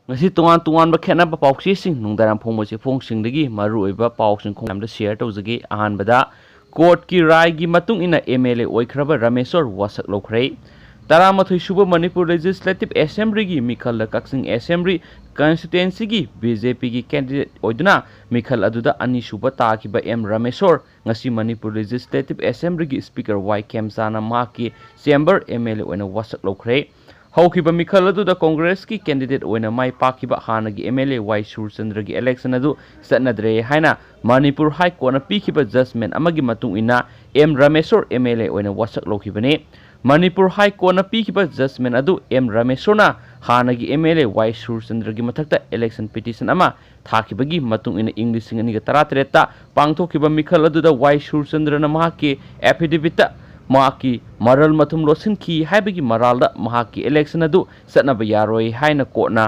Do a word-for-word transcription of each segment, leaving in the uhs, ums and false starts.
ꯉꯁꯤ ꯇꯣꯉꯥꯟ ꯇꯣꯉꯥꯟꯕ ꯈꯦꯠꯅꯕ ꯄꯥꯎꯆꯦꯁꯤꯡ ꯅꯨꯡꯗꯥꯡ ꯐꯣꯡꯕ ꯆꯦꯐꯣꯡꯁꯤꯡꯗꯒꯤ ꯃꯔꯨꯑꯣꯏꯕ ꯄꯥꯎꯁꯤꯡ ꯈꯣꯡꯗ ꯁꯤꯌꯔ ꯇꯧꯖꯒꯦ꯫ ꯑꯍꯥꯟꯕꯗ, ꯀꯣꯔꯠꯀꯤ ꯔꯥꯏꯒꯤ ꯃꯇꯨꯡ ꯏꯟꯅ ꯑꯦꯝ ꯑꯦꯜ ꯑꯦ ꯑꯣꯏꯈ꯭ꯔꯕ ꯔꯥꯃꯦꯁꯣꯔ ꯋꯥꯁꯛ ꯂꯧꯈ꯭ꯔꯦ꯫ ꯇꯔꯥꯃꯥꯊꯣꯏ ꯁꯨꯕ ꯃꯅꯤꯄꯨꯔ ꯂꯦꯖꯤꯁꯂꯦꯇꯤꯚ ꯑꯦꯁꯦꯝꯕ꯭ꯂꯤꯒꯤ ꯃꯤꯈꯜꯗ ꯀꯛꯆꯤꯡ ꯑꯦꯁꯦꯝꯕ꯭ꯂꯤ ꯀꯟꯁꯇꯤꯇ꯭ꯋꯦꯟꯁꯤꯒꯤ ꯕꯤ ꯖꯦ ꯄꯤꯒꯤ ꯀꯦꯟꯗꯤꯗꯦꯠ ꯑꯣꯏꯗꯨꯅ ꯃꯤꯈꯜ ꯑꯗꯨꯗ ꯑꯅꯤꯁꯨꯕ ꯇꯥꯈꯤꯕ ꯑꯦꯝ ꯔꯥꯃꯦꯁꯣꯔ ꯉꯁꯤ ꯃꯅꯤꯄꯨꯔ ꯂꯦꯖꯤꯁꯂꯦꯇꯤꯚ ꯑꯦꯁꯦꯝꯕ꯭ꯂꯤꯒꯤ ꯁ꯭ꯄꯤꯀꯔ ꯋꯥꯏ ꯈꯦꯝꯆꯥꯅ ꯃꯍꯥꯛꯀꯤ ꯆꯦꯝꯕꯔ ꯑꯦꯝ ꯑꯦꯜ ꯑꯦ ꯑꯣꯏꯅ ꯋꯥꯁꯛ ꯂꯧꯈ꯭ꯔꯦ꯫ ꯍꯧꯈꯤꯕ ꯃꯤꯈꯜ ꯑꯗꯨꯗ ꯀꯣꯡꯒ꯭ꯔꯦꯁꯀꯤ ꯀꯦꯟꯗꯤꯗꯦꯠ ꯑꯣꯏꯅ ꯃꯥꯏ ꯄꯥꯛꯈꯤꯕ ꯍꯥꯟꯅꯒꯤ ꯑꯦꯝ ꯑꯦꯜ ꯑꯦ ꯋꯥꯏ ꯁꯨꯔꯆꯟꯗ꯭ꯔꯒꯤ ꯏꯂꯦꯛꯁꯟ ꯑꯗꯨ ꯆꯠꯅꯗ꯭ꯔꯦ ꯍꯥꯏꯅ ꯃꯅꯤꯄꯨꯔ ꯍꯥꯏ ꯀꯣꯔꯠꯅ ꯄꯤꯈꯤꯕ ꯖꯖꯃꯦꯟ ꯑꯃꯒꯤ ꯃꯇꯨꯡ ꯏꯟꯅ ꯑꯦꯝ ꯔꯥꯃꯦꯁꯣꯔ ꯑꯦꯝ ꯑꯦꯜ ꯑꯦ ꯑꯣꯏꯅ ꯋꯥꯁꯛ ꯂꯧꯈꯤꯕꯅꯤ꯫ ꯃꯅꯤꯄꯨꯔ ꯍꯥꯏ ꯀꯣꯔꯠꯅ ꯄꯤꯈꯤꯕ ꯖꯖꯃꯦꯟ ꯑꯗꯨ ꯑꯦꯝ ꯔꯥꯃꯦꯁꯣꯔꯅ ꯍꯥꯟꯅꯒꯤ ꯑꯦꯝ ꯑꯦꯜ ꯑꯦ ꯋꯥꯏ ꯁꯨꯔꯆꯟꯗ꯭ꯔꯒꯤ ꯃꯊꯛꯇ ꯏꯂꯦꯛꯁꯟ ꯄꯤꯇꯤꯁꯟ ꯑꯃ ꯊꯥꯈꯤꯕꯒꯤ ꯃꯇꯨꯡ ꯏꯟꯅ ꯏꯪ ꯂꯤꯁꯤꯡ ꯑꯅꯤꯒ ꯇꯔꯥꯇꯔꯦꯠꯇ ꯄꯥꯡꯊꯣꯛꯈꯤꯕ ꯃꯤꯈꯜ ꯑꯗꯨꯗ ꯋꯥꯏ ꯁꯨꯔꯆꯟꯗ꯭ꯔꯅ ꯃꯍꯥꯛꯀꯤ ꯑꯦꯐꯤꯗꯦꯚꯤꯠꯇ ꯃꯍꯥꯛꯀꯤ ꯃꯔꯜ ꯃꯊꯨꯝ ꯂꯣꯠꯁꯤꯟꯈꯤ ꯍꯥꯏꯕꯒꯤ ꯃꯔꯥꯜꯗ ꯃꯍꯥꯛꯀꯤ ꯏꯂꯦꯛꯁꯟ ꯑꯗꯨ ꯆꯠꯅꯕ ꯌꯥꯔꯣꯏ ꯍꯥꯏꯅ ꯀꯣꯔꯠꯅ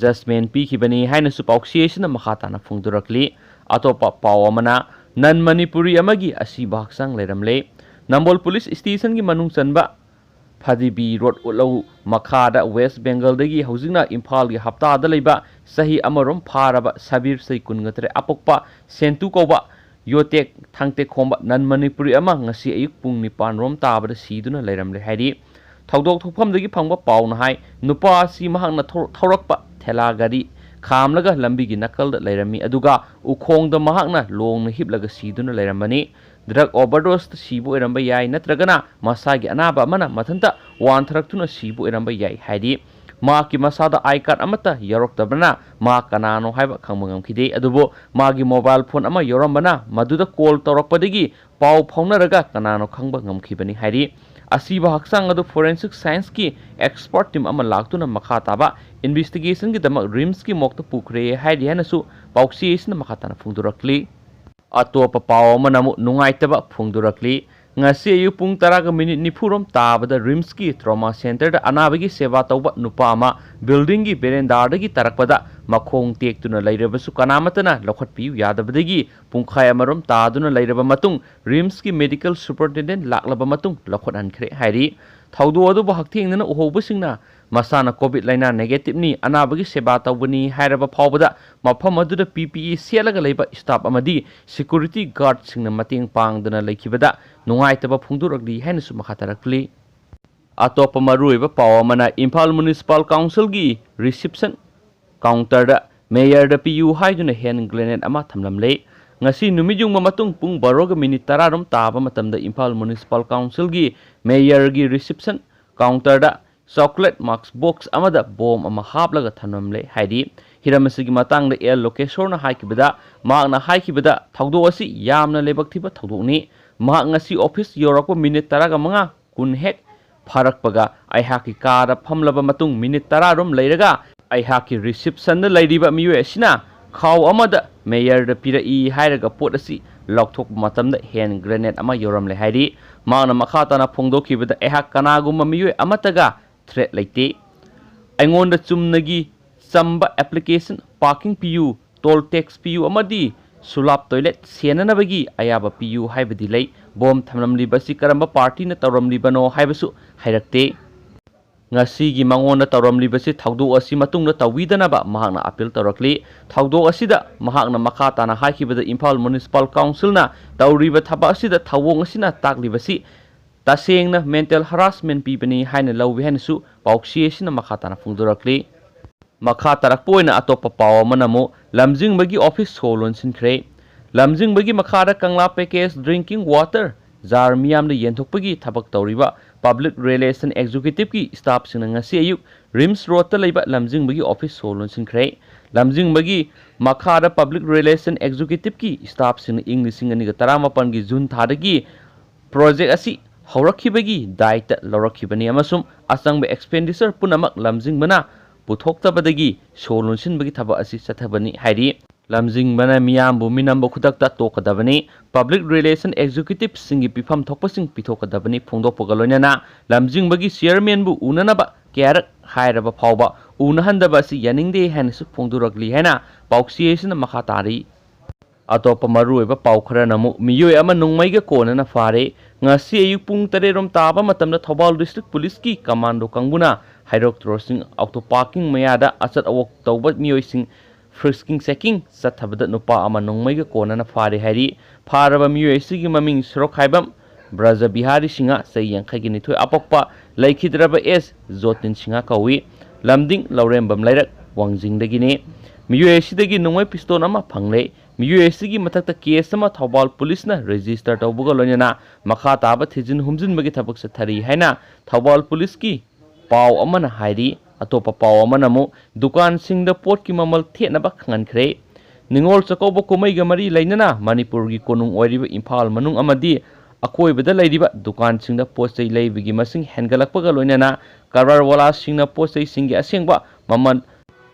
ꯖꯖꯃꯦꯟ ꯄꯤꯈꯤꯕꯅꯤ ꯍꯥꯏꯅꯁꯨ ꯄꯥꯎꯆꯦ ꯑꯁꯤꯅ ꯃꯈꯥ ꯇꯥꯅ ꯐꯣꯡꯗꯣꯔꯛꯂꯤ꯫ ꯑꯇꯣꯞꯄ ꯄꯥꯎ ꯑꯃꯅ, ꯅꯟ ꯃꯅꯤꯄꯨꯔꯤ ꯑꯃꯒꯤ ꯑꯁꯤꯕ ꯍꯛꯆꯥꯡ ꯂꯩꯔꯝꯂꯦ꯫ ꯅꯝꯕꯣꯜ ꯄꯨꯂꯤꯁ ꯁ꯭ꯇꯦꯁꯟꯒꯤ ꯃꯅꯨꯡ ꯆꯟꯕ ꯐꯗꯤꯕꯤ ꯔꯣꯗ ꯎꯠꯂꯧ ꯃꯈꯥꯗ ꯋꯦꯁ ꯕꯦꯡꯒꯜꯗꯒꯤ ꯍꯧꯖꯤꯛꯅ ꯏꯝꯐꯥꯜꯒꯤ ꯍꯞꯇꯥꯗ ꯂꯩꯕ ꯆꯍꯤ ꯑꯃꯔꯣꯝ ꯐꯥꯔꯕ ꯁꯕꯤꯔ, ꯆꯍꯤ ꯀꯨꯟꯒ ꯇꯔꯦꯠ, ꯑꯄꯣꯛꯄ ꯁꯦꯟꯇꯨ ꯀꯧꯕ ꯌꯣꯇꯦꯛ ꯊꯥꯡꯇꯦꯛ ꯈꯣꯝꯕ ꯅꯟ ꯃꯅꯤꯄꯨꯔꯤ ꯑꯃ ꯉꯁꯤ ꯑꯌꯨꯛ ꯄꯨꯡ ꯅꯤꯄꯥꯟ ꯔꯣꯝ ꯇꯥꯕꯗ ꯁꯤꯗꯨꯅ ꯂꯩꯔꯝꯂꯦ ꯍꯥꯏꯔꯤ꯫ ꯊꯧꯗꯣꯛ ꯊꯣꯛꯐꯝꯗꯒꯤ ꯐꯪꯕ ꯄꯥꯎꯅ ꯍꯥꯏ, ꯅꯨꯄꯥ ꯑꯁꯤ ꯃꯍꯥꯛꯅ ꯊꯧ-, ꯊꯧꯔꯛꯄ ꯊꯦꯂꯥ ꯒꯥꯔꯤ ꯈꯥꯝꯂꯒ ꯂꯝꯕꯤꯒꯤ ꯅꯥꯀꯜꯗ ꯂꯩꯔꯝꯃꯤ, ꯑꯗꯨꯒ ꯎꯈꯣꯡꯗ ꯃꯍꯥꯛꯅ ꯂꯣꯡꯅ ꯍꯤꯞꯂꯒ ꯁꯤꯗꯨꯅ ꯂꯩꯔꯝꯕꯅꯤ꯫ ꯗ꯭ꯔꯒ ꯑꯣꯚꯔꯗꯣꯁꯇ ꯁꯤꯕ ꯑꯣꯏꯔꯝꯕ ꯌꯥꯏ, ꯅꯠꯇ꯭ꯔꯒꯅ ꯃꯁꯥꯒꯤ ꯑꯅꯥꯕ ꯑꯃꯅ ꯃꯊꯟꯇ ꯋꯥꯟꯊꯔꯛꯇꯨꯅ ꯁꯤꯕ ꯑꯣꯏꯔꯝꯕ ꯌꯥꯏ ꯍꯥꯏꯔꯤ꯫ ꯃꯍꯥꯛꯀꯤ ꯃꯁꯥꯗ ꯑꯥꯏ ꯀꯥꯔꯗ ꯑꯃꯠꯇ ꯌꯥꯎꯔꯛꯇꯕꯅ ꯃꯍꯥꯛ ꯀꯅꯥꯅꯣ ꯍꯥꯏꯕ ꯈꯪꯕ ꯉꯝꯈꯤꯗꯦ꯫ ꯑꯗꯨꯕꯨ ꯃꯥꯒꯤ ꯃꯣꯕꯥꯏꯜ ꯐꯣꯟ ꯑꯃ ꯌꯥꯎꯔꯝꯕꯅ ꯃꯗꯨꯗ ꯀꯣꯜ ꯇꯧꯔꯛꯄꯗꯒꯤ ꯄꯥꯎ ꯐꯥꯎꯅꯔꯒ ꯀꯅꯥꯅꯣ ꯈꯪꯕ ꯉꯝꯈꯤꯕꯅꯤ ꯍꯥꯏꯔꯤ꯫ ꯑꯁꯤꯕ ꯍꯛꯆꯥꯡ ꯑꯗꯨ ꯐꯣꯔꯦꯟꯁꯤꯛ ꯁꯥꯏꯟꯁꯀꯤ ꯑꯦꯛꯁꯄꯔꯠ ꯇꯤꯝ ꯑꯃ ꯂꯥꯛꯇꯨꯅ ꯃꯈꯥ ꯇꯥꯕ ꯏꯟꯚꯦꯁꯇꯤꯒꯦꯁꯟꯒꯤꯗꯃꯛ ꯔꯤꯝꯁꯀꯤ ꯃꯣꯛꯇ ꯄꯨꯈ꯭ꯔꯦ ꯍꯥꯏꯔꯤ ꯍꯥꯏꯅꯁꯨ ꯄꯥꯎꯆꯦ ꯑꯁꯤꯅ ꯃꯈꯥ ꯇꯥꯅ ꯐꯣꯡꯗꯣꯔꯛꯂꯤ꯫ ꯑꯇꯣꯞꯄ ꯄꯥꯎ ꯑꯃꯅ ꯑꯃꯨꯛ ꯅꯨꯡꯉꯥꯏꯇꯕ ꯐꯣꯡꯗꯣꯔꯛꯂꯤ꯫ ꯉꯁꯤ ꯑꯌꯨꯛ ꯄꯨꯡ ꯇꯔꯥꯒ ꯃꯤꯅꯤꯠ ꯅꯤꯐꯨ ꯔꯣꯝ ꯇꯥꯕꯗ ꯔꯤꯝꯁꯀꯤ ꯇ꯭ꯔꯣꯃꯥ ꯁꯦꯟꯇꯔꯗ ꯑꯅꯥꯕꯒꯤ ꯁꯦꯕꯥ ꯇꯧꯕ ꯅꯨꯄꯥ ꯑꯃ ꯕꯤꯜꯗꯤꯡꯒꯤ ꯕꯦꯔꯦꯟꯗꯥꯗꯒꯤ ꯇꯥꯔꯛꯄꯗ ꯃꯈꯣꯡ ꯇꯦꯛꯇꯨꯅ ꯂꯩꯔꯕꯁꯨ ꯀꯅꯥꯃꯠꯇꯅ ꯂꯧꯈꯠꯄꯤꯌꯨ ꯌꯥꯗꯕꯗꯒꯤ ꯄꯨꯡꯈꯥꯏ ꯑꯃꯔꯣꯝ ꯇꯥꯗꯨꯅ ꯂꯩꯔꯕ ꯃꯇꯨꯡ ꯔꯤꯝꯁꯀꯤ ꯃꯦꯗꯤꯀꯦꯜ ꯁꯨꯄꯔꯤꯟꯇꯦꯟꯗꯦꯟ ꯂꯥꯛꯂꯕ ꯃꯇꯨꯡ ꯂꯧꯈꯠꯍꯟꯈ꯭ꯔꯦ ꯍꯥꯏꯔꯤ꯫ ꯊꯧꯗꯣꯛ ꯑꯗꯨꯕꯨ ꯍꯛꯊꯦꯡꯅꯅ ꯎꯍꯧꯕꯁꯤꯡꯅ ꯃꯁꯥꯅ ꯀꯣꯚꯤꯗ ꯂꯥꯏꯅꯥ ꯅꯦꯒꯦꯇꯤꯚꯅꯤ, ꯑꯅꯥꯕꯒꯤ ꯁꯦꯕꯥ ꯇꯧꯕꯅꯤ ꯍꯥꯏꯔꯕ ꯐꯥꯎꯕꯗ ꯃꯐꯝ ꯑꯗꯨꯗ ꯄꯤ ꯄꯤ ꯏ ꯁꯦꯠꯂꯒ ꯂꯩꯕ ꯁ꯭ꯇꯥꯐ ꯑꯃꯗꯤ ꯁꯦꯀ꯭ꯌꯨꯔꯤꯇꯤ ꯒꯥꯔꯗꯁꯤꯡꯅ ꯃꯇꯦꯡ ꯄꯥꯡꯗꯅ ꯂꯩꯈꯤꯕꯗ ꯅꯨꯡꯉꯥꯏꯇꯕ ꯐꯣꯡꯗꯣꯔꯛꯂꯤ ꯍꯥꯏꯅꯁꯨ ꯃꯈꯥ ꯇꯥꯔꯛꯂꯤ꯫ ꯑꯇꯣꯞꯄ ꯃꯔꯨꯑꯣꯏꯕ ꯄꯥꯎ ꯑꯃꯅ ꯏꯝꯐꯥꯜ ꯃ꯭ꯌꯨꯅꯤꯁꯤꯄꯥꯜ ꯀꯥꯎꯟꯁꯤꯜꯒꯤ ꯔꯤꯁꯤꯞꯁꯟ ꯀꯥꯎꯟꯇꯔꯗ ꯃꯦꯌꯔꯗ ꯄꯤꯌꯨ ꯍꯥꯏꯗꯨꯅ ꯍꯦꯟ ꯒ꯭ꯔꯦꯅꯦꯗ ꯑꯃ ꯊꯝꯂꯝꯂꯦ꯫ ꯉꯁꯤ ꯅꯨꯃꯤꯠ ꯌꯨꯡꯕ ꯃꯇꯨꯡ ꯄꯨꯡ ꯕꯥꯔꯣꯒ ꯃꯤꯅꯤꯠ ꯇꯔꯥꯔꯣꯝ ꯇꯥꯕ ꯃꯇꯝꯗ ꯏꯝꯐꯥꯜ ꯃ꯭ꯌꯨꯅꯤꯁꯤꯄꯥꯜ ꯀꯥꯎꯟꯁꯤꯜꯒꯤ ꯃꯦꯌꯔꯒꯤ ꯔꯤꯁꯤꯞꯁꯟ ꯀꯥꯎꯟꯇꯔꯗ ꯆꯣꯀ꯭ꯂꯦꯠ ꯃꯥꯛꯁ ꯕꯣꯛꯁ ꯑꯃꯗ ꯕꯣꯝ ꯑꯃ ꯍꯥꯞꯂꯒ ꯊꯝꯂꯝꯂꯦ ꯍꯥꯏꯔꯤ꯫ ꯍꯤꯔꯝ ꯑꯁꯤꯒꯤ ꯃꯇꯥꯡꯗ ꯑꯦꯜ ꯂꯣꯀꯦꯁꯣꯔꯅ ꯍꯥꯏꯈꯤꯕꯗ, ꯃꯍꯥꯛꯅ ꯍꯥꯏꯈꯤꯕꯗ ꯊꯧꯗꯣꯛ ꯑꯁꯤ ꯌꯥꯝꯅ ꯂꯥꯏꯕꯛ ꯊꯤꯕ ꯊꯧꯗꯣꯛꯅꯤ꯫ ꯃꯍꯥꯛ ꯉꯁꯤ ꯑꯣꯐꯤꯁ ꯌꯧꯔꯛꯄ ꯃꯤꯅꯤꯠ ꯇꯔꯥꯒ ꯃꯉꯥ ꯀꯨꯟ ꯍꯦꯛ ꯐꯥꯔꯛꯄꯒ ꯑꯩꯍꯥꯛꯀꯤ ꯀꯥꯗ ꯐꯝꯂꯕ ꯃꯇꯨꯡ ꯃꯤꯅꯤꯠ ꯇꯔꯥꯔꯣꯝ ꯂꯩꯔꯒ ꯑꯩꯍꯥꯛꯀꯤ ꯔꯤꯁꯤꯞꯁꯟꯗ ꯂꯩꯔꯤꯕ ꯃꯤꯑꯣꯏ ꯑꯁꯤꯅ ꯈꯥꯎ ꯑꯃꯗ ꯃꯦꯌꯔꯗ ꯄꯤꯔꯛꯏ ꯍꯥꯏꯔꯒ ꯄꯣꯠ ꯑꯁꯤ ꯂꯧꯊꯣꯛꯄ ꯃꯇꯝꯗ ꯍꯦꯟ ꯒ꯭ꯔꯦꯅꯦꯗ ꯑꯃ ꯌꯧꯔꯝꯂꯦ ꯍꯥꯏꯔꯤ꯫ ꯃꯍꯥꯛꯅ ꯃꯈꯥ ꯇꯥꯅ ꯐꯣꯡꯗꯣꯛꯈꯤꯕꯗ, ꯑꯩꯍꯥꯛ ꯀꯅꯥꯒꯨꯝꯕ ꯃꯤꯑꯣꯏ ꯑꯃꯠꯇꯒ ꯊ꯭ꯔꯦꯠ ꯂꯩꯇꯦ꯫ ꯑꯩꯉꯣꯟꯗ ꯆꯨꯝꯅꯒꯤ ꯆꯝꯕ ꯑꯦꯄ꯭ꯂꯤꯀꯦꯁꯟ, ꯄꯥꯔꯀꯤꯡ ꯄꯤꯌꯨ, ꯇꯣꯜ ꯇꯦꯛꯁ ꯄꯤꯌꯨ ꯑꯃꯗꯤ ꯁꯨꯂꯥꯞ ꯇꯣꯏꯂꯦꯠ ꯁꯦꯟꯅꯅꯕꯒꯤ ꯑꯌꯥꯕ ꯄꯤꯌꯨ ꯍꯥꯏꯕꯗꯤ ꯂꯩ꯫ ꯕꯣꯝ ꯊꯝꯂꯝꯂꯤꯕꯁꯤ ꯀꯔꯝꯕ ꯄꯥꯔꯇꯤꯅ ꯇꯧꯔꯝꯂꯤꯕꯅꯣ ꯍꯥꯏꯕꯁꯨ ꯍꯥꯏꯔꯛꯇꯦ꯫ ꯉꯁꯤꯒꯤ ꯃꯉꯣꯟꯗ ꯇꯧꯔꯝꯂꯤꯕꯁꯤ ꯊꯧꯗꯣꯛ ꯑꯁꯤ ꯃꯇꯨꯡꯗ ꯇꯧꯕꯤꯗꯅꯕ ꯃꯍꯥꯛꯅ ꯑꯄꯤꯜ ꯇꯧꯔꯛꯂꯤ꯫ ꯊꯧꯗꯣꯛ ꯑꯁꯤꯗ ꯃꯍꯥꯛꯅ ꯃꯈꯥ ꯇꯥꯅ ꯍꯥꯏꯈꯤꯕꯗ, ꯏꯝꯐꯥꯜ ꯃ꯭ꯌꯨꯅꯤꯁꯤꯄꯥꯜ ꯀꯥꯎꯟꯁꯤꯜꯅ ꯇꯧꯔꯤꯕ ꯊꯕꯛ ꯑꯁꯤꯗ ꯊꯧꯑꯣꯡ ꯑꯁꯤꯅ ꯇꯥꯛꯂꯤꯕꯁꯤ ꯇꯁꯦꯡꯅ ꯃꯦꯟꯇꯦꯜ ꯍꯔꯥꯁꯃꯦꯟ ꯄꯤꯕꯅꯤ ꯍꯥꯏꯅ ꯂꯧꯏ ꯍꯥꯏꯅꯁꯨ ꯄꯥꯎꯆꯦ ꯑꯁꯤꯅ ꯃꯈꯥ ꯇꯥꯅ ꯐꯣꯡꯗꯣꯔꯛꯂꯤ꯫ ꯃꯈꯥ ꯇꯥꯔꯛꯄ ꯑꯣꯏꯅ ꯑꯇꯣꯞꯄ ꯄꯥꯎ ꯑꯃꯅ ꯑꯃꯨꯛ ꯂꯝꯖꯤꯡꯕꯒꯤ ꯑꯣꯐꯤꯁ ꯁꯣ ꯂꯣꯟꯁꯤꯟꯈ꯭ꯔꯦ꯫ ꯂꯝꯖꯤꯡꯕꯒꯤ ꯃꯈꯥꯗ ꯀꯪꯂꯥ ꯄꯦꯀꯦꯖ ꯗ꯭ꯔꯤꯡꯀꯤꯡ ꯋꯥꯇꯔ ꯖꯥꯔ ꯃꯤꯌꯥꯝꯗ ꯌꯦꯟꯊꯣꯛꯄꯒꯤ ꯊꯕꯛ ꯇꯧꯔꯤꯕ ꯄꯕ꯭ꯂꯤꯛ ꯔꯤꯂꯦꯁꯟ ꯑꯦꯛꯖꯤꯀ꯭ꯌꯨꯇꯤꯚꯀꯤ ꯁ꯭ꯇꯥꯐꯁꯤꯡꯅ ꯉꯁꯤ ꯑꯌꯨꯛ ꯔꯤꯝꯁ ꯔꯣꯗꯇ ꯂꯩꯕ ꯂꯝꯖꯤꯡꯕꯒꯤ ꯑꯣꯐꯤꯁ ꯁꯣ ꯂꯣꯟꯁꯤꯟꯈ꯭ꯔꯦ꯫ ꯂꯝꯖꯤꯡꯕꯒꯤ ꯃꯈꯥꯗ ꯄꯕ꯭ꯂꯤꯛ ꯔꯤꯂꯦꯁꯟ ꯑꯦꯛꯖꯤꯀ꯭ꯌꯨꯇꯤꯚꯀꯤ ꯁ꯭ꯇꯥꯐꯁꯤꯡꯅ ꯏꯪ ꯂꯤꯁꯤꯡ ꯑꯅꯤꯒ ꯇꯔꯥꯃꯥꯄꯟꯒꯤ ꯖꯨꯟ ꯊꯥꯗꯒꯤ ꯄ꯭ꯔꯣꯖꯦꯛ ꯑꯁꯤ ꯍꯧꯔꯛꯈꯤꯕꯒꯤ ꯗꯥꯏꯇ ꯂꯧꯔꯛꯈꯤꯕꯅꯤ ꯑꯃꯁꯨꯡ ꯑꯆꯪꯕ ꯑꯦꯛꯁꯄꯦꯟꯗꯤꯆꯔ ꯄꯨꯝꯅꯃꯛ ꯂꯝꯖꯤꯡꯕꯅ ꯄꯨꯊꯣꯛꯇꯕꯗꯒꯤ ꯁꯣ ꯂꯣꯟꯁꯤꯟꯕꯒꯤ ꯊꯕꯛ ꯑꯁꯤ ꯆꯠꯊꯕꯅꯤ ꯍꯥꯏꯔꯤ꯫ ꯂꯝꯖꯤꯡꯕꯅ ꯃꯤꯌꯥꯝꯕꯨ ꯃꯤꯅꯝꯕ ꯈꯨꯗꯛꯇ ꯇꯣꯛꯀꯗꯕꯅꯤ꯫ ꯄꯕ꯭ꯂꯤꯛ ꯔꯤꯂꯦꯁꯟ ꯑꯦꯛꯖꯤꯀ꯭ꯌꯨꯇꯤꯚꯁꯤꯡꯒꯤ ꯄꯤꯐꯝ ꯊꯣꯛꯄꯁꯤꯡ ꯄꯤꯊꯣꯛꯀꯗꯕꯅꯤ ꯐꯣꯡꯗꯣꯛꯄꯒ ꯂꯣꯏꯅꯅ ꯂꯝꯖꯤꯡꯕꯒꯤ ꯆꯤꯌꯔꯃꯦꯟꯕꯨ ꯎꯅꯅꯕ ꯀꯌꯥꯔꯛ ꯍꯥꯏꯔꯕ ꯐꯥꯎꯕ ꯎꯅꯍꯟꯗꯕ ꯑꯁꯤ ꯌꯥꯅꯤꯡꯗꯦ ꯍꯥꯏꯅꯁꯨ ꯐꯣꯡꯗꯣꯔꯛꯂꯤ ꯍꯥꯏꯅ ꯄꯥꯎꯆꯦ ꯑꯁꯤꯅ ꯃꯈꯥ ꯇꯥꯔꯤ꯫ ꯑꯇꯣꯞꯄ ꯃꯔꯨꯑꯣꯏꯕ ꯄꯥꯎ ꯈꯔꯅ ꯑꯃꯨꯛ ꯃꯤꯑꯣꯏ ꯑꯃ ꯅꯣꯡꯃꯩꯒ ꯀꯣꯟꯅꯅ ꯐꯥꯔꯦ꯫ ꯉꯁꯤ ꯑꯌꯨꯛ ꯄꯨꯡ ꯇꯔꯦꯠ ꯔꯣꯝ ꯇꯥꯕ ꯃꯇꯝꯗ ꯊꯧꯕꯥꯜ ꯗꯤꯁꯇ꯭ꯔꯤꯛ ꯄꯨꯂꯤꯁꯀꯤ ꯀꯃꯥꯟꯗꯣ ꯀꯥꯡꯕꯨꯅ ꯍꯥꯏꯗꯣꯛꯇ꯭ꯔꯣꯁꯤꯡ ꯑꯣꯇꯣ ꯄꯥꯔꯀꯤꯡ ꯃꯌꯥꯗ ꯑꯆꯠ ꯑꯋꯣꯛ ꯇꯧꯕ ꯃꯤꯑꯣꯏꯁꯤꯡ ꯐ꯭ꯔꯤꯁꯀꯤꯡ ꯆꯦꯀꯤꯡ ꯆꯠꯊꯕꯗ ꯅꯨꯄꯥ ꯑꯃ ꯅꯣꯡꯃꯩꯒ ꯀꯣꯟꯅꯅ ꯐꯥꯔꯦ ꯍꯥꯏꯔꯤ꯫ ꯐꯥꯔꯕ ꯃꯤꯑꯣꯏ ꯑꯁꯤꯒꯤ ꯃꯃꯤꯡ ꯁꯣꯔꯣꯛꯈꯥꯏꯕꯝ ꯕ꯭ꯔꯖ ꯕꯤꯍꯥꯔꯤ ꯁꯤꯡꯍ, ꯆꯍꯤ ꯌꯥꯡꯈꯩꯒ ꯅꯤꯊꯣꯏ ꯑꯄꯣꯛꯄ, ꯂꯩꯈꯤꯗ꯭ꯔꯕ ꯑꯦꯁ ꯖꯣꯇꯤꯟ ꯁꯤꯡꯍ ꯀꯧꯏ꯫ ꯂꯝꯗꯤꯡ ꯂꯧꯔꯦꯝꯕꯝ ꯂꯩꯔꯛ ꯋꯥꯡꯖꯤꯡꯗꯒꯤꯅꯤ꯫ ꯃꯤꯑꯣꯏ ꯑꯁꯤꯗꯒꯤ ꯅꯣꯡꯃꯩ ꯄꯤꯁꯇꯣꯜ ꯑꯃ ꯐꯪꯂꯦ꯫ ꯃꯤꯑꯣꯏ ꯑꯁꯤꯒꯤ ꯃꯊꯛꯇ ꯀꯦꯁ ꯑꯃ ꯊꯧꯕꯥꯜ ꯄꯨꯂꯤꯁꯅ ꯔꯦꯖꯤꯁꯇꯔ ꯇꯧꯕꯒ ꯂꯣꯏꯅꯅ ꯃꯈꯥ ꯇꯥꯕ ꯊꯤꯖꯤꯟ ꯍꯨꯝꯖꯤꯟꯕꯒꯤ ꯊꯕꯛ ꯆꯠꯊꯔꯤ ꯍꯥꯏꯅ ꯊꯧꯕꯥꯜ ꯄꯨꯂꯤꯁꯀꯤ ꯄꯥꯎ ꯑꯃꯅ ꯍꯥꯏꯔꯤ꯫ ꯑꯇꯣꯞꯄ ꯄꯥꯎ ꯑꯃꯅ ꯑꯃꯨꯛ ꯗꯨꯀꯥꯟꯁꯤꯡꯗ ꯄꯣꯠꯀꯤ ꯃꯃꯜ ꯊꯦꯠꯅꯕ ꯈꯪꯍꯟꯈ꯭ꯔꯦ꯫ ꯅꯤꯉꯣꯜ ꯆꯥꯛꯀꯧꯕ ꯀꯨꯝꯍꯩꯒ ꯃꯔꯤ ꯂꯩꯅꯅ ꯃꯅꯤꯄꯨꯔꯒꯤ ꯀꯣꯅꯨꯡ ꯑꯣꯏꯔꯤꯕ ꯏꯝꯐꯥꯜ ꯃꯅꯨꯡ ꯑꯃꯗꯤ ꯑꯀꯣꯏꯕꯗ ꯂꯩꯔꯤꯕ ꯗꯨꯀꯥꯟꯁꯤꯡꯗ ꯄꯣꯠ ꯆꯩ ꯂꯩꯕꯒꯤ ꯃꯁꯤꯡ ꯍꯦꯟꯒꯠꯂꯛꯄꯒ ꯂꯣꯏꯅꯅ ꯀꯔꯕꯥꯔꯋꯥꯂꯥꯁꯤꯡꯅ ꯄꯣꯠ ꯆꯩꯁꯤꯡꯒꯤ ꯑꯁꯦꯡꯕ ꯃꯃꯜ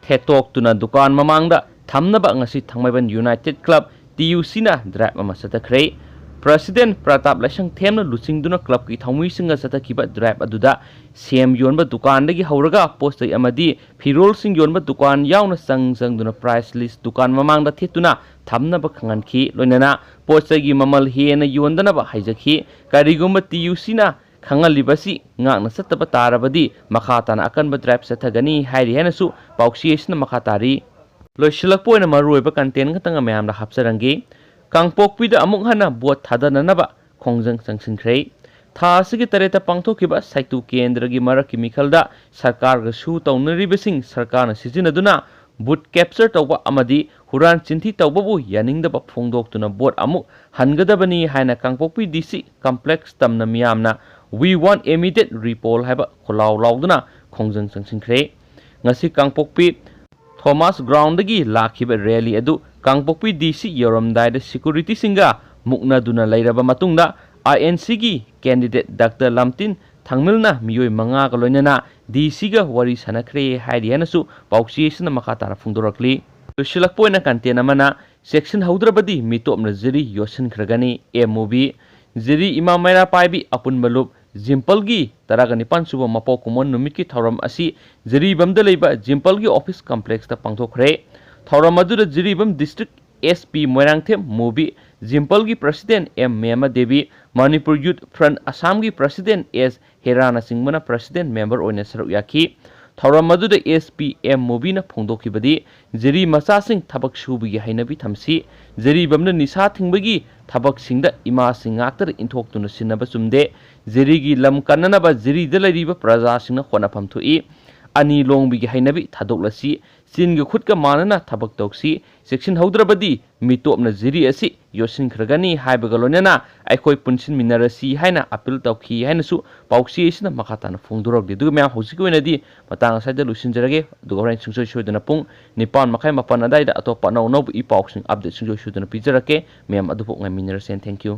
ꯊꯦꯠꯇꯣꯛꯇꯨꯅ ꯗꯨꯀꯥꯟ ꯃꯃꯥꯡꯗ ꯊꯝꯅꯕ ꯉꯁꯤ ꯊꯥꯡꯃꯩꯕꯟ ꯌꯨꯅꯥꯏꯇꯦꯠ ꯀ꯭ꯂꯕ, ꯇꯤ ꯌꯨ ꯁꯤꯅ, ꯗ꯭ꯔꯥꯏꯕ ꯑꯃ ꯆꯠꯊꯈ꯭ꯔꯦ꯫ ꯄ꯭ꯔꯁꯤꯗꯦꯟ ꯄ꯭ꯔꯇꯥꯞ ꯂꯥꯏꯁꯪꯊꯦꯝꯅ ꯂꯨꯆꯤꯡꯗꯨꯅ ꯀ꯭ꯂꯕꯀꯤ ꯊꯧꯃꯤꯁꯤꯡꯒ ꯆꯠꯊꯈꯤꯕ ꯗ꯭ꯔꯥꯏꯕ ꯑꯗꯨꯗ ꯁꯦꯝ ꯌꯣꯟꯕ ꯗꯨꯀꯥꯟꯗꯒꯤ ꯍꯧꯔꯒ ꯄꯣꯠ ꯆꯩ ꯑꯃꯗꯤ ꯐꯤꯔꯣꯜꯁꯤꯡ ꯌꯣꯟꯕ ꯗꯨꯀꯥꯟ ꯌꯥꯎꯅ ꯆꯪ ꯆꯪꯗꯨꯅ ꯄ꯭ꯔꯥꯏꯁ ꯂꯤꯁ ꯗꯨꯀꯥꯟ ꯃꯃꯥꯡꯗ ꯊꯦꯠꯇꯨꯅ ꯊꯝꯅꯕ ꯈꯪꯍꯟꯈꯤ꯫ ꯂꯣꯏꯅꯅ ꯄꯣꯠ ꯆꯩꯒꯤ ꯃꯃꯜ ꯍꯦꯟꯅ ꯌꯣꯟꯗꯅꯕ ꯍꯥꯏꯖꯈꯤ꯫ ꯀꯔꯤꯒꯨꯝꯕ ꯇꯤ ꯌꯨ ꯁꯤꯅ ꯈꯪꯍꯜꯂꯤꯕꯁꯤ ꯉꯥꯛꯅ ꯆꯠꯇꯕ ꯇꯥꯔꯕꯗꯤ ꯃꯈꯥ ꯇꯥꯅ ꯑꯀꯟꯕ ꯗ꯭ꯔꯥꯏꯕ ꯆꯠꯊꯒꯅꯤ ꯍꯥꯏꯔꯤ ꯍꯥꯏꯅꯁꯨ ꯄꯥꯎꯆꯦ ꯑꯁꯤꯅ ꯃꯈꯥ ꯇꯥꯔꯤ꯫ ꯂꯣꯏꯁꯤꯜꯂꯛꯄ ꯑꯣꯏꯅ ꯃꯔꯨꯑꯣꯏꯕ ꯀꯟꯇꯦꯟ ꯈꯛꯇꯪ ꯃꯌꯥꯝꯗ ꯍꯥꯞꯆꯔꯝꯒꯦ꯫ ꯀꯥꯡꯄꯣꯛꯄꯤꯗ ꯑꯃꯨꯛ ꯍꯟꯅ ꯚꯣꯠ ꯊꯥꯗꯅꯅꯕ ꯈꯣꯡꯖꯪ ꯆꯪꯁꯤꯟꯈ꯭ꯔꯦ꯫ ꯊꯥ ꯑꯁꯤꯒꯤ ꯇꯔꯦꯠꯇ ꯄꯥꯡꯊꯣꯛꯈꯤꯕ ꯁꯥꯏꯇꯨ ꯀꯦꯟꯗ꯭ꯔꯒꯤ ꯃꯔꯛꯀꯤ ꯃꯤꯈꯜꯗ ꯁꯔꯀꯥꯔꯒ ꯁꯨ ꯇꯧꯅꯔꯤꯕꯁꯤꯡ ꯁꯔꯀꯥꯔꯅ ꯁꯤꯖꯤꯟꯅꯗꯨꯅ ꯚꯣꯠ ꯀꯦꯞꯆꯔ ꯇꯧꯕ ꯑꯃꯗꯤ ꯍꯨꯔꯥꯟ ꯆꯤꯟꯊꯤ ꯇꯧꯕꯕꯨ ꯌꯥꯅꯤꯡꯗꯕ ꯐꯣꯡꯗꯣꯛꯇꯨꯅ ꯚꯣꯠ ꯑꯃꯨꯛ ꯍꯟꯒꯗꯕꯅꯤ ꯍꯥꯏꯅ ꯀꯥꯡꯄꯣꯛꯄꯤ ꯗꯤ ꯁꯤ ꯀꯝꯄ꯭ꯂꯦꯛꯁ ꯇꯝꯅ ꯃꯤꯌꯥꯝꯅ "We want immediate repeal" ꯍꯥꯏꯕ ꯈꯣꯜꯂꯥꯎ ꯂꯥꯎꯗꯨꯅ ꯈꯣꯡꯖꯪ ꯆꯪꯁꯤꯟꯈ꯭ꯔꯦ꯫ ꯉꯁꯤ ꯀꯥꯡꯄꯣꯛꯄꯤ ꯊꯣꯃꯥꯁ ꯒ꯭ꯔꯥꯎꯟꯗꯒꯤ ꯂꯥꯛꯈꯤꯕ ꯔꯦꯂꯤ ꯑꯗꯨ ꯀꯥꯡꯄꯣꯛꯄꯤ ꯗꯤ ꯁꯤ ꯌꯧꯔꯝꯗꯥꯏꯗ ꯁꯦꯀ꯭ꯌꯨꯔꯤꯇꯤꯁꯤꯡꯒ ꯃꯨꯛꯅꯗꯨꯅ ꯂꯩꯔꯕ ꯃꯇꯨꯡꯗ, ꯑꯥꯏ ꯑꯦꯟ ꯁꯤꯒꯤ ꯀꯦꯟꯗꯤꯗꯦꯠ ꯗꯥꯛꯇꯔ ꯂꯝꯇꯤꯟ ꯊꯥꯡꯃꯤꯜꯅ ꯃꯤꯑꯣꯏ ꯃꯉꯥꯒ ꯂꯣꯏꯅꯅ ꯗꯤ ꯁꯤꯒ ꯋꯥꯔꯤ ꯁꯥꯟꯅꯈ꯭ꯔꯦ ꯍꯥꯏꯔꯤ ꯍꯥꯏꯅꯁꯨ ꯄꯥꯎꯆꯦ ꯑꯁꯤꯅ ꯃꯈꯥ ꯇꯥꯅ ꯐꯣꯡꯗꯣꯔꯛꯂꯤ꯫ ꯂꯣꯏꯁꯤꯜꯂꯛꯄ ꯑꯣꯏꯅ ꯀꯟꯇꯦꯟ ꯑꯃꯅ, ꯆꯦꯛꯁꯤꯟꯍꯧꯗ꯭ꯔꯕꯗꯤ ꯃꯤꯇꯣꯞꯅ ꯖꯤꯔꯤ ꯌꯣꯠꯁꯤꯟꯈ꯭ꯔꯒꯅꯤ꯫ ꯑꯦ ꯃꯨꯚꯤ꯫ ꯖꯤꯔꯤ ꯏꯃꯥ ꯃꯩꯔꯥ ꯄꯥꯏꯕꯤ ꯑꯄꯨꯟꯕ ꯂꯨꯞ ꯖꯤꯝꯄꯜꯒꯤ ꯇꯔꯥꯒ ꯅꯤꯄꯥꯟ ꯁꯨꯕ ꯃꯄꯣꯛ ꯀꯨꯝꯑꯣꯟ ꯅꯨꯃꯤꯠꯀꯤ ꯊꯧꯔꯝ ꯑꯁꯤ ꯖꯤꯔꯤꯕꯝꯗ ꯂꯩꯕ ꯖꯤꯝꯄꯜꯒꯤ ꯑꯣꯐꯤꯁ ꯀꯝꯄ꯭ꯂꯦꯛꯁꯇ ꯄꯥꯡꯊꯣꯛꯈ꯭ꯔꯦ꯫ ꯊꯧꯔꯝ ꯑꯗꯨꯗ Jiribam district S P Moirangthem Muvi, ꯖꯤꯝꯄꯜꯒꯤ president M Mema Devi, Manipur youth front ꯑꯁꯥꯝꯒꯤ ꯄ꯭ꯔꯁꯤꯗꯦꯟ ꯑꯦꯁ ꯍꯦꯔꯥꯅꯆꯤꯡꯕꯅ president member ꯑꯣꯏꯅ ꯁꯔꯨꯛ ꯌꯥꯈꯤ꯫ ꯊꯧꯔꯝ ꯑꯗꯨꯗ S P M ꯃꯨꯕꯤꯅ ꯐꯣꯡꯗꯣꯛꯈꯤꯕꯗꯤ, ꯖꯤꯔꯤ ꯃꯆꯥꯁꯤꯡ ꯊꯕꯛ ꯁꯨꯕꯒꯤ ꯍꯩꯅꯕꯤ ꯊꯝꯁꯤ, ꯖꯤꯔꯤꯕꯝꯗ ꯅꯤꯁꯥ ꯊꯤꯡꯕꯒꯤ ꯊꯕꯛꯁꯤꯡꯗ ꯏꯃꯥꯁꯤꯡ ꯉꯥꯛꯇꯗ ꯏꯟꯊꯣꯛꯇꯨꯅ ꯁꯤꯟꯅꯕ ꯆꯨꯝꯗꯦ꯫ ꯖꯤꯔꯤꯒꯤ ꯂꯝ ꯀꯟꯅꯅꯕ ꯖꯤꯔꯤꯗ ꯂꯩꯔꯤꯕ ꯄ꯭ꯔꯖꯥꯁꯤꯡꯅ ꯍꯣꯠꯅꯐꯝ ꯊꯣꯛꯏ꯫ ꯑꯅꯤ ꯂꯣꯡꯕꯒꯤ ꯍꯩꯅꯕꯤ ꯊꯥꯗꯣꯛꯂꯁꯤ, ꯆꯤꯟꯒ ꯈꯨꯠꯀ ꯃꯥꯟꯅꯅ ꯊꯕꯛ ꯇꯧꯁꯤ, ꯆꯦꯛꯁꯤꯟꯍꯧꯗ꯭ꯔꯕꯗꯤ ꯃꯤꯇꯣꯞꯅ ꯖꯤꯔꯤ ꯑꯁꯤ ꯌꯣꯠꯁꯤꯟꯈ꯭ꯔꯒꯅꯤ ꯍꯥꯏꯕꯒ ꯂꯣꯏꯅꯅ ꯑꯩꯈꯣꯏ ꯄꯨꯟꯁꯤꯟꯃꯤꯟꯅꯔꯁꯤ ꯍꯥꯏꯅ appeal ꯇꯧꯈꯤ ꯍꯥꯏꯅꯁꯨ ꯄꯥꯎꯆꯦ ꯑꯁꯤꯅ ꯃꯈꯥ ꯇꯥꯅ ꯐꯣꯡꯗꯣꯔꯛꯂꯤ꯫ ꯑꯗꯨꯒ ꯃꯌꯥꯝ, ꯍꯧꯖꯤꯛꯀꯤ ꯑꯣꯏꯅꯗꯤ ꯃꯇꯥꯡ ꯑꯁ꯭ꯋꯥꯏꯗ ꯂꯣꯏꯁꯤꯟꯖꯔꯒꯦ꯫ ꯑꯗꯨꯒ ꯍꯣꯔꯦꯟ ꯁꯨꯡꯁꯣꯏ ꯁꯣꯏꯗꯅ ꯄꯨꯡ ꯅꯤꯄꯥꯟ ꯃꯈꯥꯏ, ꯃꯥꯄꯟ ꯑꯗꯨꯋꯥꯏꯗ ꯑꯇꯣꯞꯄ ꯑꯅꯧ ꯑꯅꯧꯕ ꯏ ꯄꯥꯎꯁꯤꯡ update ꯁꯨꯡꯁꯣꯏ ꯁꯣꯏꯗꯅ ꯄꯤꯖꯔꯛꯀꯦ꯫ ꯃꯌꯥꯝ ꯑꯗꯨꯕꯨ ꯉꯥꯏꯃꯤꯟꯅꯔꯁꯦ꯫ Thank you꯫